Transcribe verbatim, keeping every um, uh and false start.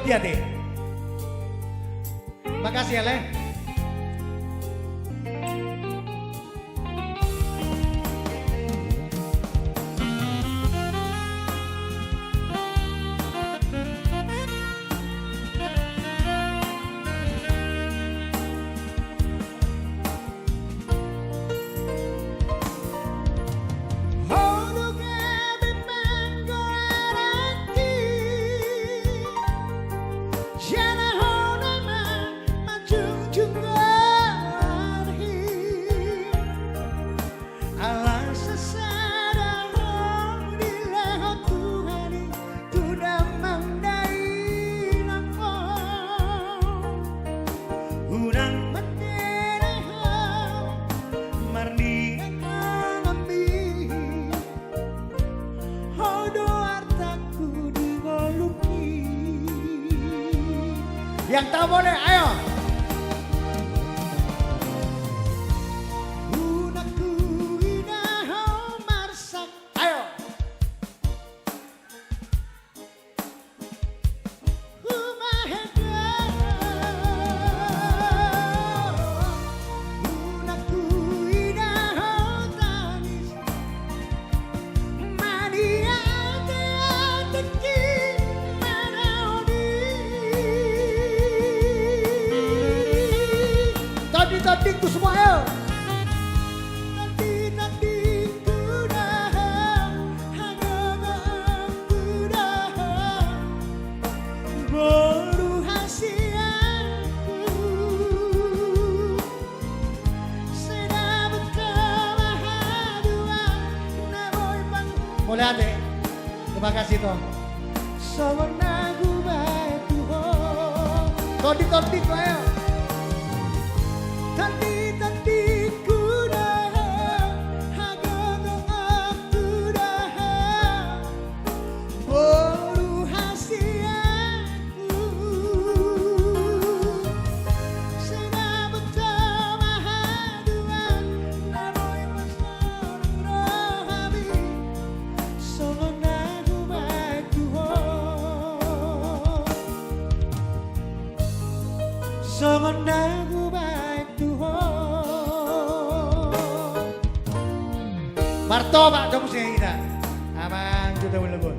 Dia deh. Makasih ya, Le. Ala sasada ho dilehon Tuhan i tu damang dainang ho. Unang mandele ho marnida nangkin, ho do artangku di ngolungki. Yang tahu boleh, ayo. Unang huida ho marsak. Ayo. Humaheda. Unang huida ho tangis. Maniateateki manaoni. Tondi-tondingku semua, ayo. Tondi-tondingku do ho, hagogoonku do ho, boru hasianku. Sai dapot ho ma haduan na boi pang. Mauliate. Terima kasih, Tom. Songon na hubaen tu ho. Tondi-tondingku, ayo. Tondi-tondingku do ho, hagogoonku do ho, boru hasian. Sai dapot ho ma haduan na boi pasahat rohami. Songon na hubaen tu ho. Songon na hubaen tu ho. Martopak jo muse hita. Amang tu da ulagon.